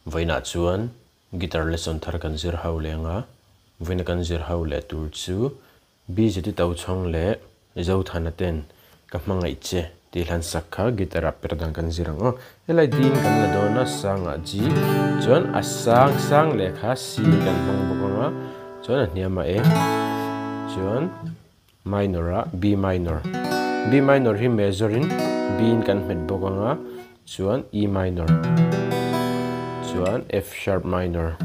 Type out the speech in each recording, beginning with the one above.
Vawiinah chuan guitar lesson thar kan zir ho leh anga, vawiina kan zir ho leh tur chu BZT Tochhawng leh Zothana ten ka hmangaih che tih hlan sak kha guitar ah per dan kan zir ang aw. Helai D in kan la dawn a, sangah G, chuan a sang sang leh kha C kan hmang bawk anga, chuan a hniamah E, chuan minor ah B minor. B minor hi major in B in kan hmet bawk anga, Chuan E minor, chuan F sharp minor,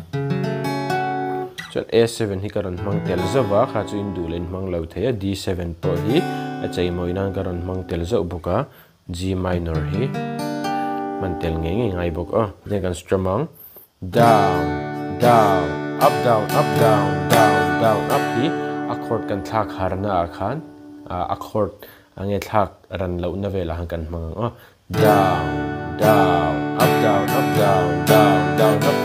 chuan A7 hi ka rawn hmang tel zauh va, kha chu in duh leh in hmang lo thei a, D7 pawh hi a cheimawi nan ka rawn hmang tel zauh bawk a, G minor hi hman tel ngei ngei ngai bawk a. Then kan strum ang, down, down, up, down, up, down, down, down, up hi a chord kan thlak harna ah khan a chord a nge thlak ran lohna velah khan kan hmang ang aw. Down, down, up, down, up, down, down, down, up.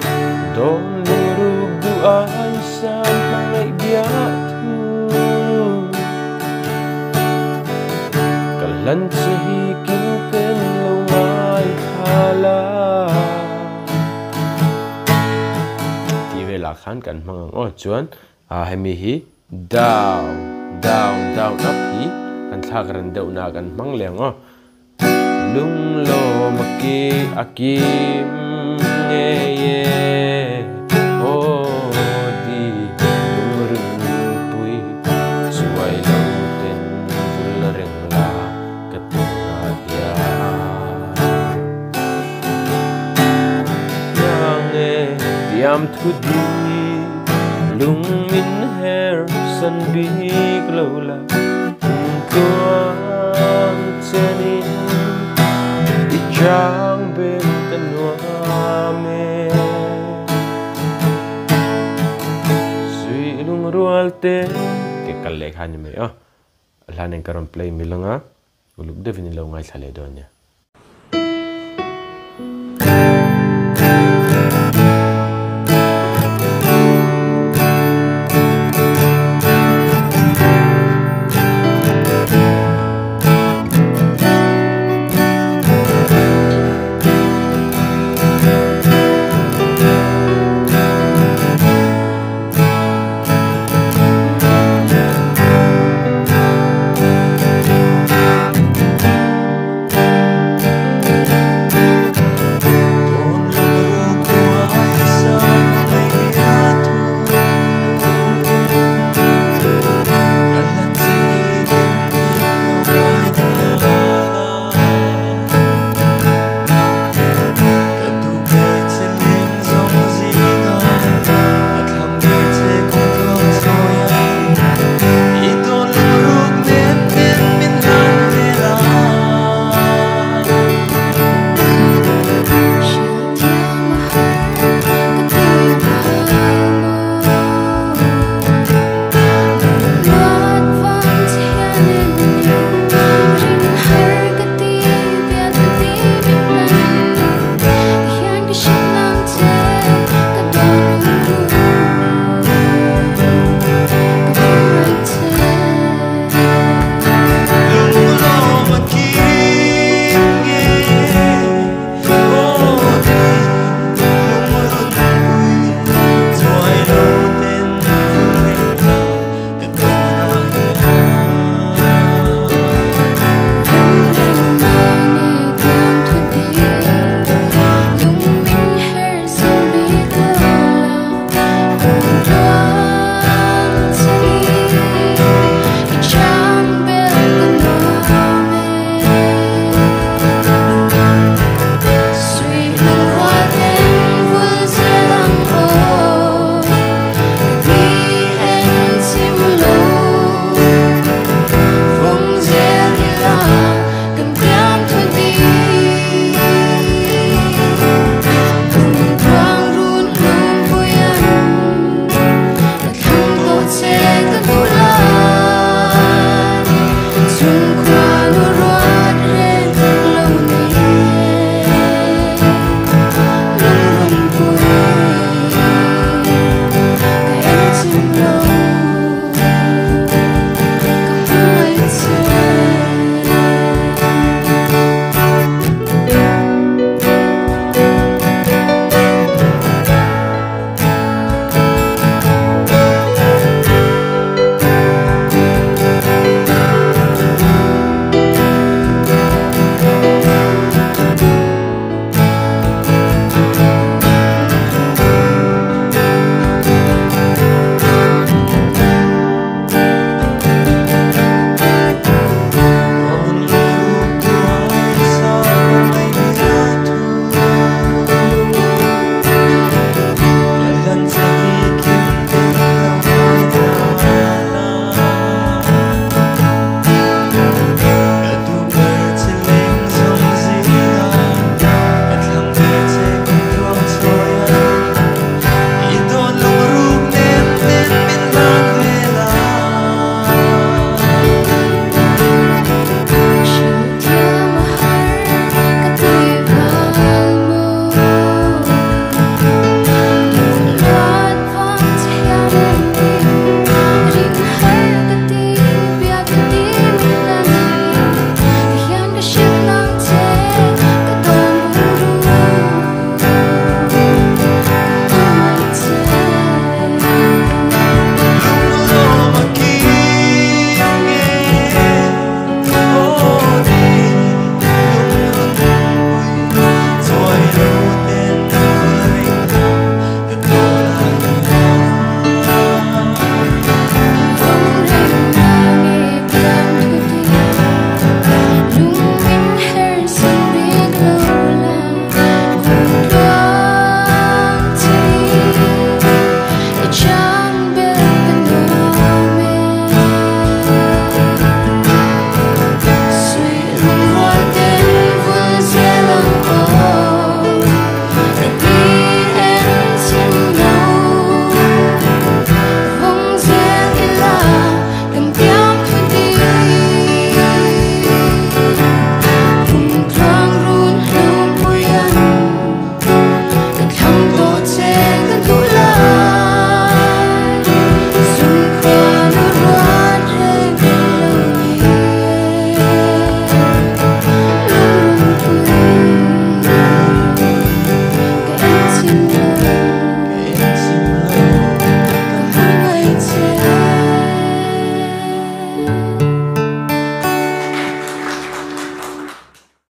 Dawn lungruk duh ai san hmangaih biah thu. Ka hlan che hi kim ten lo ngaithla la. Tih velah khan kan hmang ang aw chuan hemi hi down, down, down, up hi kan thlak ran deuh na kan hmang leh ang aw. Lunglawm a ki a kim ngei e aw di lungrunpui chuai lo ten vul reng la ka tunah hian Nang e tiam thu di lung min her san bik lo la. Tuang chenin i chang ben ka nuam e. Sui lung rual te ke kal leh kha ni mai a. A hlan eng ka rawn play mil anga uluk deuhin in lo ngaithla leh dawn nia.